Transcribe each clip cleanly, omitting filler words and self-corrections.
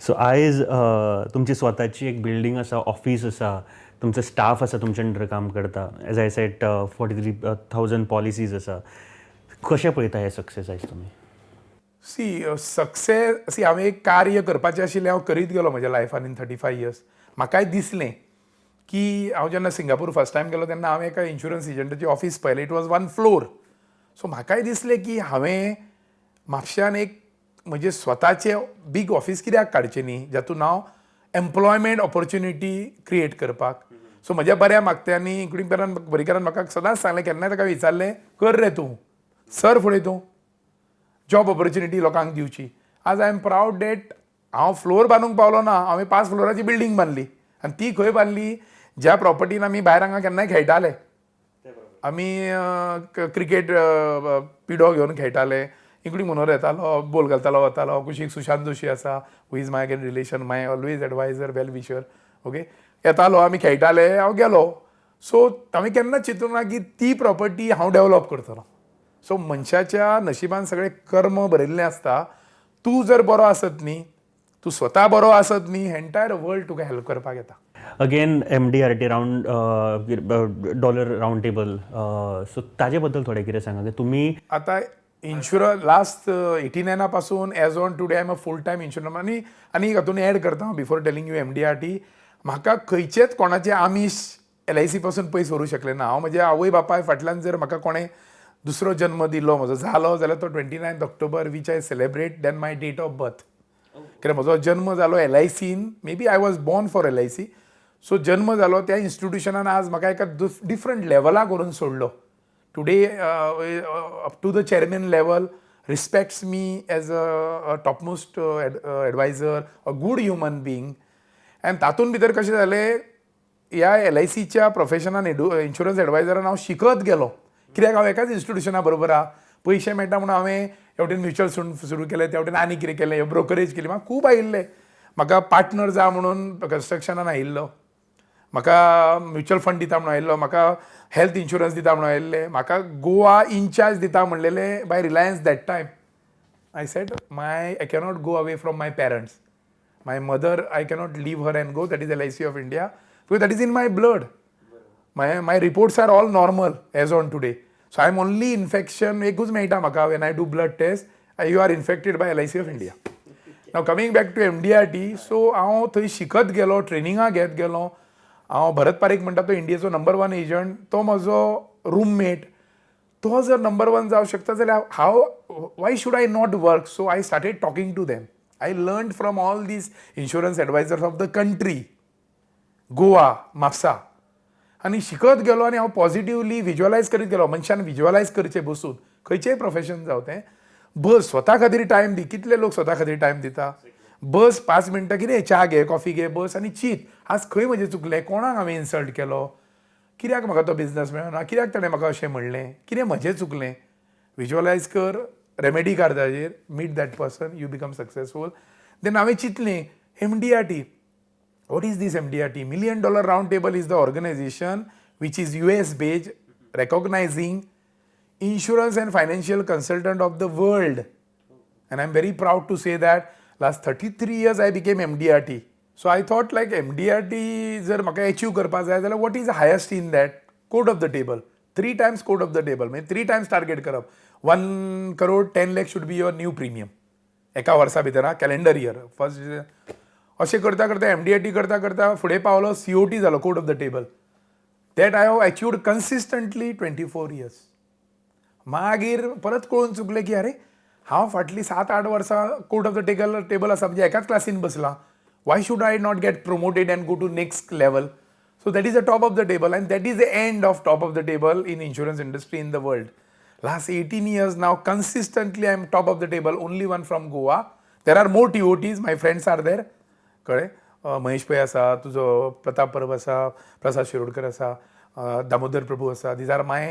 So आयज तुमची स्वताची एक बिल्डींग आसा, ऑफीस आसा, तुमचो स्टाफ आसा, तुमच्या अंडर काम करता. As I said, 43,000 policies आसा. कशें पळयता हें सक्सेस आयज तुमी? सी, सक्सेस, सी, हांवें एक कार्य करपाचें आशिल्लें, हांव करीत गेलो म्हज्या लायफान इन 35 इयर्स. म्हाकाय दिसलें की हांव जेन्ना सिंगापूर फर्स्ट टायम गेलो तेन्ना हांवें एका इन्शुरन्स एजंटाची ऑफीस पळयलें. It was one floor. So म्हाकाय दिसलें की हांवें म्हापश्यान एक म्हजें स्वताचें बीग ऑफीस कित्याक काडचें न्ही, जातून हांव एम्प्लॉयमेंट ऑपॉर्च्युनिटी क्रिएट करपाक. सो म्हज्या बऱ्या मागत्यांनी, इन्क्लुडींग पेरान पर्रीकारान, म्हाका सदांच सांगलें, केन्नाय ताका विचारलें, कर रे तूं, सर फुडें तूं, जॉब ऑपॉर्च्युनिटी लोकांक दिवची. आज I am proud that हांव फ्लोर बांदूंक पावलो ना, हांवें पांच फ्लोराची बिल्डींग बांदली. आनी ती खंय बांदली? ज्या प्रॉपर्टीन आमी भायर हांगा केन्नाय खेळटाले. आमी क्रिकेट पिडो घेवन खेळटाले. इन्क्लुडींग मनोहर येतालो, बोल घालतालो, वतालो. कुशीक सुशांत जोशी आसा, who is my again relation, my always adviser, well wisher, okay. येतालो, आमी खेळटाले, हांव गेलो. सो हांवें केन्ना चिंतूंक ना की ती प्रॉपर्टी हांव डेवलप करतलो. सो मनशाच्या नशिबान सगळें कर्म बरयल्लें आसता. तूं जर बरो आसत न्ही, तूं स्वता बरो आसत न्ही, एंटायर वर्ल्ड तुका हेल्प करपाक येता. Again, MDRT round dollar round table, so ताजे बद्दल थोडें कितें सांगा की तुमी आता इन्शुरन्स लास्ट एटी नायना पासून as on today I am a full time insurance. आनी हातून एड करता, before telling you MDRT, म्हाका खंयचेच कोणाचें आमीश एलआयसी पासून पयस व्हरूंक शकलें ना. हांव म्हज्या आवय बापाय फाटल्यान जर म्हाका कोणें दुसरो जन्म दिलो, म्हजो जालो जाल्यार तो 29 October, which I celebrate than my date of birth, कित्याक म्हजो जन्म जालो एलआयसीन. Maybe I was born for LIC. So जन्म जालो त्या इन्स्टिट्युशनान आज म्हाका एका डिफरंट लेवलाक व्हरून सोडलो. Today up to the chairman level respects me as a topmost advisor, a good human being. And तातूंत भितर कशें जालें, ह्या एलआयसीच्या प्रोफेशनान, इन्शुरन्स एडवायजरान हांव शिकत गेलो, कित्याक हांव एकाच इन्स्टिट्युशना बरोबर आहा. पयशे मेळटा म्हणून हांवें हे वटेन म्युच्युअल फंड सुरू केलें, त्या वटेन आनी कितें केलें, ब्रोकरेज केली. म्हाका खूब आयिल्लें. म्हाका पार्टनर जा म्हणून कन्स्ट्रक्शनान आयिल्लो, म्हाका म्युच्युअल फंड दिता म्हणून आयिल्लो, म्हाका हेल्थ इन्शुरन्स दिता म्हणून आयिल्ले, म्हाका गोवा इनचार्ज दिता म्हणलेले by Reliance. That time I said my I cannot go away from my parents, my mother. I cannot leave her and go. That is LIC of India, because that is in my blood. My reports are all normal as on today. So I am only infection एकूच मेळटा म्हाका when I do blood test, you are infected by LIC of India. Now coming back to MDRT, so हांव थंय शिकत गेलो, ट्रेनिंगां घेत गेलो. हांव भरत पारीक म्हणटा तो इंडियेचो नंबर वन एजंट, तो म्हजो रुममेट. तो जर नंबर वन जावं शकता जाल्यार how, why should I not work? So I started talking to them. I learn from all these insurance advisors of the country, Goa, Mapusa, आनी शिकत गेलो आनी हांव पॉझिटिवली विज्युअलायज करीत गेलो. मनशान विज्युअलायज करचें बसून, खंयचेय प्रोफेशन जावं तें. बस, स्वता खातीर टायम दी. कितले लोक स्वता खातीर टायम दिता? बस, 5 मिनटां कितें च्या घे, कॉफी घे, बस आनी चीत, आज खंय म्हजें चुकलें, कोणाक हांवें इन्सल्ट केलो, कित्याक म्हाका तो बिजनस मेळना, कित्याक ताणें म्हाका अशें म्हणलें, कितें म्हजें चुकलें. विज्युअलायज कर, रेमेडी काड ताजेर, meet that person, you become successful. Then हांवें चिंतलें, MDRT. What is this MDRT? Million Dollar Round Table is the organization which is US based, recognizing insurance and financial consultant of the world. And I'm very proud to say that last 33 years I became MDRT. So I thought like MDRT जर म्हाका achieve करपा जाय जाल्यार what is the highest in that? Court of the table. Three times court of the table. म्हणजे three times target करप. 1 crore 10 lakh should be your new premium. एका वर्सा भितर, कॅलेंडर इयर फर्स्ट. अशें करता करता, एमडीआरटी करता करता फुडें पावलो, सीओटी जालो, court of the table, that I have achieved consistently 24 years. मागीर परत कळून चुकलें की अरे, हांव फाटलीं 7-8 वर्सां court of the table आसा, म्हणजे एकाच क्लासीन बसलां. Why should I not get promoted and go to next level? So that is the top of the table, and that is the end of top of the table in insurance industry in the world. Last 18 years now, consistently I am top of the table, only one from Goa. There are more TOTs, my friends are there. कळ्ळें? महेश पै आसा, तुजो प्रताप परब आसा, प्रसाद शिरोडकर आसा, दामोदर प्रभू आसा. These are my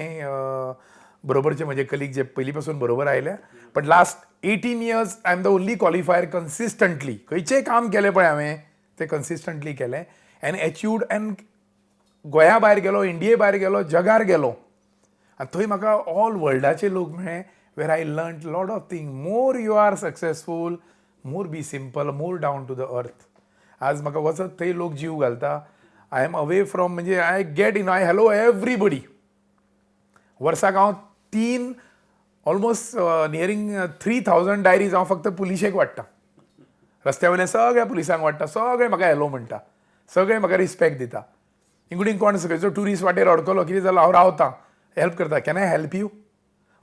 बरोबरचे म्हजे colleague जे पयलीं पासून बरोबर आयले. But last 18 years I am the only qualifier consistently. खंयचेय काम केलें पळय हांवें, तें कन्सिस्टंटली केलें एंड एचिव्ड. एंड गोंया भायर गेलो, इंडिये भायर गेलो, जगार गेलो आनी थंय म्हाका ऑल वर्ल्डाचे लोक मेळ्ळे, where I learn lot of thing. More you are successful, More be simple, more down to the earth. आज म्हाका वचत थंय लोक जीव घालता. I am away from, म्हणजे I get in, I hello everybody. वर्साक हांव तीन, almost nearing 3000 diaries हांव फक्त पुलिशेक वाडटा. रस्त्या वयल्या सगळ्या पुलिसांक वाडटा. सगळे म्हाका हॅलो म्हणटा, सगळे म्हाका रिस्पेक्ट दिता, इन्क्लुडींग कोण खंयचो ट्युरिस्ट वाटेर अडकलो, कितें जालो, हांव रावतां, हेल्प करता. "Can I help you?"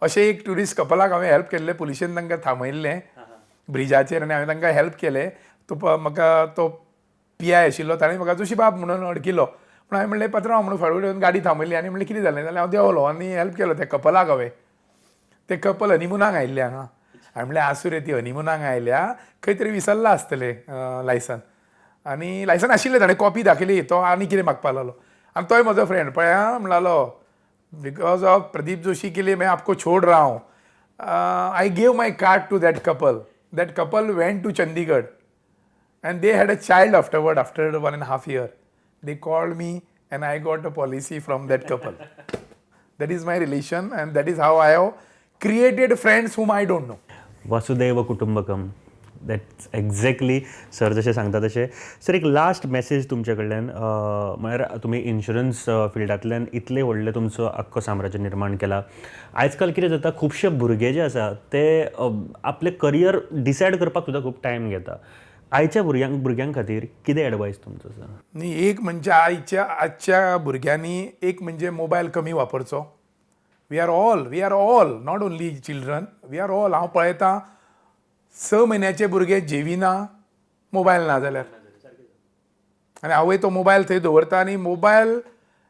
अशें एक ट्युरिस्ट कपलाक हांवें हेल्प केल्लें. पुलिशेन तांकां थांबयल्लें ब्रिजाचेर आनी हांवें तांकां हेल्प केलें. तो म्हाका तो पीआय आशिल्लो, ताणें म्हाका "जोशी बाब" म्हणून अडकिलो. पूण हांवें म्हणलें, "पात्रांव" म्हणून फाडू येवन गाडी थांबयली आनी म्हणलें, "कितें जालें?" जाल्यार हांव देंवलो आनी हेल्प केलो त्या कपलाक हांवें. ते कपल हनिमुनाक आयिल्लें हांगा. हांवें म्हणलें, आसूं रे, ती हनिमुनाक आयल्या, खंय तरी विसरला आसतलें लायसन. आनी लायसन आशिल्लें, ताणें कॉपी दाखयली. तो आनी कितें मागपाक लागलो आनी तोय म्हजो फ्रेंड पळय आं म्हणलो, "because of Pradeep Joshi K लिए मैं आपको छोड़ रहा हूँ." I gave my card to that couple. That couple went to Chandigarh and they had a child afterward. After 1.5 year they called me and I got a policy from that couple. That is my relation and that is how I have created friends whom I don't know. Vasudev कुटुंबकम, that's exactly sir जशें सांगता तशें. Sir, एक last message तुमचे कडल्यान. म्हळ्यार तुमी insurance फिल्डांतल्यान इतलें व्हडलें तुमचो आख्खो साम्राज्य निर्माण केला. आयज काल कितें जाता, खुबशे भुरगे जे आसा ते आपलें करियर डिसायड करपाक सुद्दां खूब टायम घेता. आयच्या भुरग्यां खातीर कितें एडवायस तुमचो सर? न्ही, एक म्हणजे आयच्या आजच्या भुरग्यांनी एक म्हणजे मोबायल कमी वापरचो. We are all, not only children, we are all. हांव पळयतां, 6 म्हयन्याचे भुरगे जेविना मोबायल ना जाल्यार. आनी आवय तो मोबायल थंय दवरता आनी मोबायल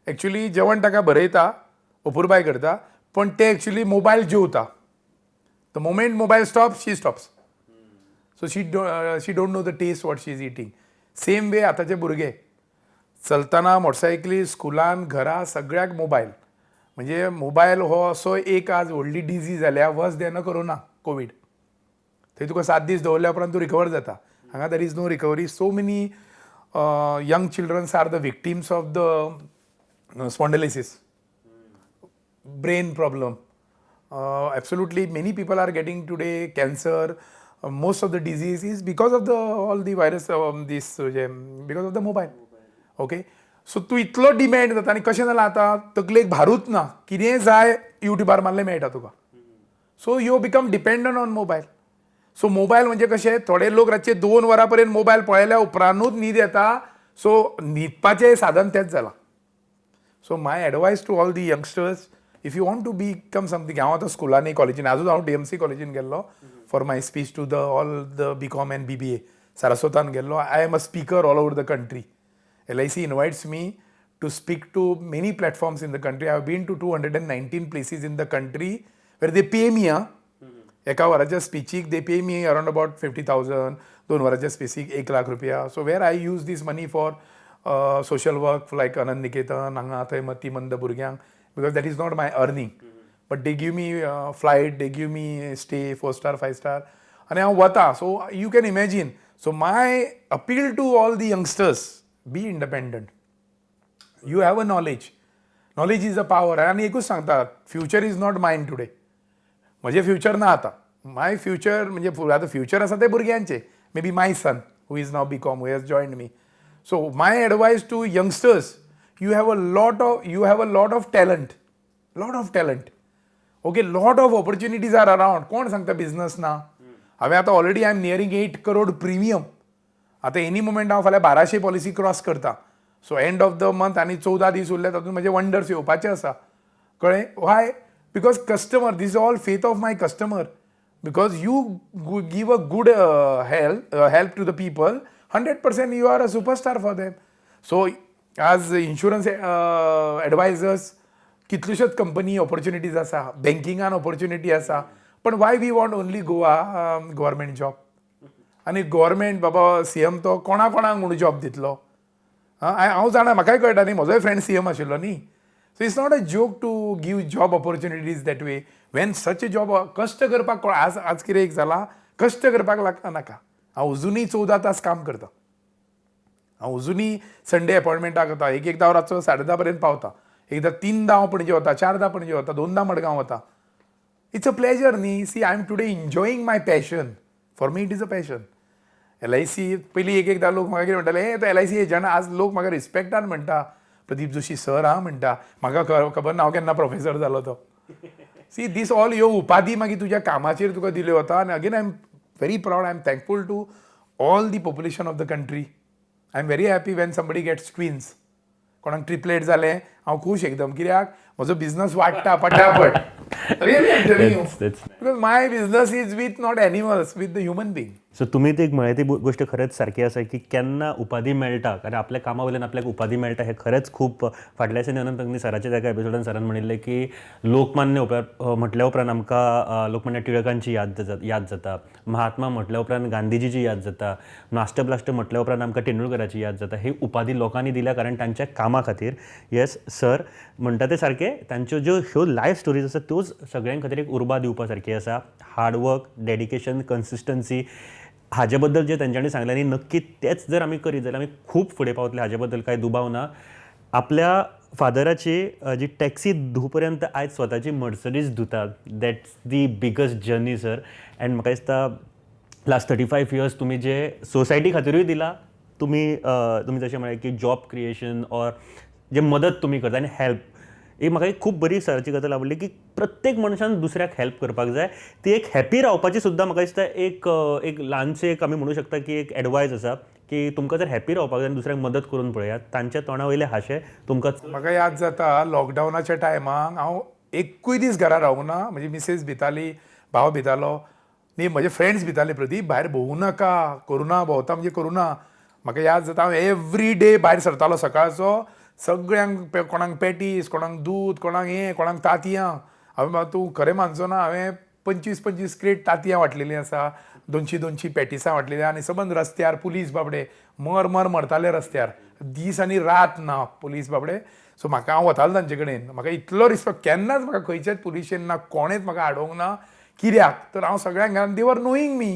एक्चुली जेवण ताका भरयता, अपुरबाय करता, पण ते एक्चुली मोबायल जेवता. The moment mobile stop, she stops. So she don't know the taste what she is eating. Same way आतांचे भुरगे चलतना, मोटरसायकली, स्कुलान, घरा, सगळ्याक मोबायल. म्हणजे मोबायल हो असो एक आज व्हडली डिजीज जाल्या, worse than a corona, Covid. थंय तुका 7 दीस दवरल्या उपरांत तूं रिकवर जाता, हांगा there is no recovery. So many young childrens are the victims of the spondylosis, brain problem. Absolutely, many people are getting today cancer. Most of the disease is because of the all the virus, this because of the mobile. Okay, so तूं इतलो demat जाता आनी कशें जालां आतां, तकलेक भारूच ना. कितेंय जाय, युट्यूबार मारलें, मेळटा तुका. So you become dependent on mobile. So mobile म्हणजे कशें, थोडे लोक रातचे 2 वरां पर्यंत मोबायल पळयल्या उपरांतूच न्हीद येता. सो न्हिदपाचें साधन तेंच जालां. So my advice to all the youngsters, if you want to become something, हांव आतां स्कुलांनी, कॉलेजीन, आजूच हांव डीएमसी कॉलेजीन गेल्लो for my speech to the all the BCom and BBA. सारस्वतान गेल्लो. I am a speaker all over the country. LIC invites me to speak to many platforms in the country. I have been to 219 places in the country where they pay me. हा, एका वराच्या स्पिचीक they pay me around about 50,000, 2 वराच्या स्पिचीक 1 lakh रुपया. So where I use this money for social work like Anand Niketan, हांगा थंय मतीमंद भुरग्यांक, because that is not my earning, but they give me flight, they give me stay, four star, five star, आनी हांव वता. So you can imagine. So my appeal to all the youngsters, be independent. You have a knowledge. Knowledge is a power. आनी एकूच सांगता, future is not mine today. म्हजें future ना आतां. माय future म्हणजे आतां फ्युचर आसा तें भुरग्यांचें, maybe my son who is now BCom, who has joined me. So my advice to youngsters, you have a lot of talent, lot of talent, okay? Lot of opportunities are around. कोण सांगता business ना? हांवें आतां already I am nearing 8 crore premium. आतां any moment हांव फाल्यां 1200 policy cross करता. So end of the month आनी 14 दीस उरले, तातूंत म्हजे वंडर्स येवपाचे आसा, कळ्ळें? Why? Because customer, this all faith of my customer, because you give a good help to the people, 100% you are a superstar for them. So आज insurance एडवायजर्स कितल्योश्योच कंपनी ऑपॉर्च्युनिटीज आसा, बँकिंगान ऑपॉर्च्युनिटी आसा, पण why we want only Goa government job? आनी government बाबा CM तो कोणा कोणाक म्हणून जॉब दितलो? आं, हांव जाणा, म्हाकाय कळटा न्ही, म्हजोय फ्रेंड सीएम आशिल्लो न्ही. So it's not a joke to give job opportunities that way when such a job. कश्ट करपाक कोण आज कितें एक जाला, कश्ट करपाक लागता नाका. हांव अजुनूय 14 तास काम करता. हांव अजुनूय संडे अपॉयंटमेंटाक वता. एक एकदां हांव रातचो 10:30 पर्यंत पावता. एकदां तिनदां हांव पणजे वता, चारदां पणजे वता, दोनदां मडगांव वता. It's a pleasure न्ही. See, I am today enjoying my passion. For me it is a passion. LIC पयलीं एक एकदां लोक म्हाका कितें म्हणटाले, हे तो एलआयसी एजंट. आज लोक म्हाका रिस्पेक्टान म्हणटा, प्रदीप जोशी सर हा म्हणटा. म्हाका खबर ना हांव केन्ना प्रोफेसर जालो तो. सी, दीस ऑल ह्यो उपाधी मागीर तुज्या कामाचेर तुका दिल्यो वता. आनी again, I am very proud, I am thankful to all the population of the country. I am very happy when somebody gets twins, कोणाक ट्रिपलेट जालें, हांव खूश एकदम, कित्याक म्हजो बिझनस वाडटा पटापट. Really, I'm telling you. Because my business is with not animals, with the human being. So तुमी ते एक म्हळें ती गोश्ट खरेंच सारकी आसा की केन्ना उपाधी मेळटा, कारण आपल्या कामा वयल्यान आपल्याक उपाधी मेळटा, हें खरेंच खूब. फाटल्या दिसांनी अनंत अग्नी सराच्या एका एपिसोडान सरान म्हणिल्लें की लोकमान्य उपरांत म्हटल्या उपरांत आमकां लोकमान्य टिळकांची याद जाता, महात्मा म्हटल्या उपरांत गांधीजीची याद जाता, मास्टर ब्लास्टर म्हटल्या उपरांत आमकां तेंडुलकराची याद जाता. ही उपाधी लोकांनी दिल्या कारण तांच्या कामा खातीर. येस सर, म्हणटा ते सारकें, तांच्यो ज्यो ह्यो लायफ स्टोरीज आसा त्योच सगळ्यां खातीर एक उर्बा दिवपा सारकी आसा. हार्डवर्क, डेडिकेशन, कन्सिस्टन्सी हाजे बद्दल जे तेंच्यांनी सांगलें आनी नक्की तेच जर आमी करीत जाल्यार आमी खूब फुडें पावतले, हाजे बद्दल कांय दुबाव ना. आपल्या फादराची जी टॅक्सी धुवपर्यंत आयज स्वताची मर्सडीज धुतात, that's the biggest journey, sir. And म्हाका दिसता लास्ट 35 इयर्स तुमी जे सोसायटी खातीरूय दिला, तुमी जशें म्हळें की जॉब क्रिएशन ऑर जे मदत तुमी करता आनी हेल्प, एक म्हाका एक खूब बरी सराची गजाल आवडली की प्रत्येक मनशान दुसऱ्याक हेल्प करपाक जाय. ती एक हॅपी रावपाची सुद्दां म्हाका दिसता एक ल्हानशी एक आमी म्हणू शकता की एक एडवायज आसा की तुमकां जर हॅपी रावपाक जाय, दुसऱ्याक मदत करून पळयात, तांच्या तोंडा वयले हांशे तुमकां म्हाका याद जाता, लॉकडावनाच्या टायमाक हांव एकूय दीस घरा रावूंक ना. म्हजी मिसेस भिताली, भाव भितालो न्ही, म्हजे फ्रेंड्स भिताले, प्रदीप, भायर भोंवू नाका, करुना भोंवता म्हणजे करुना. म्हाका याद जाता, हांव एवरी डे भायर सरतालो सकाळचो, सगळ्यांक कोणाक पॅटीस, कोणाक दूद, कोणाक हें, कोणाक तांतयां. हांवें, तूं खरें मानचो ना, हांवें 25 25 क्रेट तांतयां वांटलेलीं आसा, 200 200 पॅटिसां वांटलेलीं. आनी सबंद रस्त्यार पुलीस बाबडे मर मर मरताले रस्त्यार, दीस आनी रात ना पुलीस बाबडे. सो म्हाका, हांव वतालो तांचे कडेन, म्हाका इतलो रिस्पेक्ट, केन्नाच म्हाका खंयच्याच पुलिशेन ना कोणेच म्हाका आडोवंक ना. कित्याक तर हांव सगळ्यांक घालून, they were knowing me,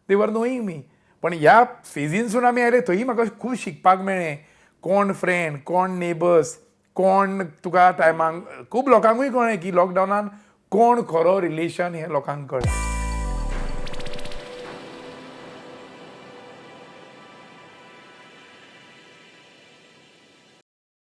they were knowing me. पण ह्या फेजीनसून आमी आयले, थंय म्हाका खूब शिकपाक मेळ्ळें, कोण फ्रेंड, कोण नेबर्स, कोण तुका टायमाक. खूब लोकांकूय कळ्ळें की लॉकडावनान कोण खरो रिलेशन हें लोकांक कळ्ळें.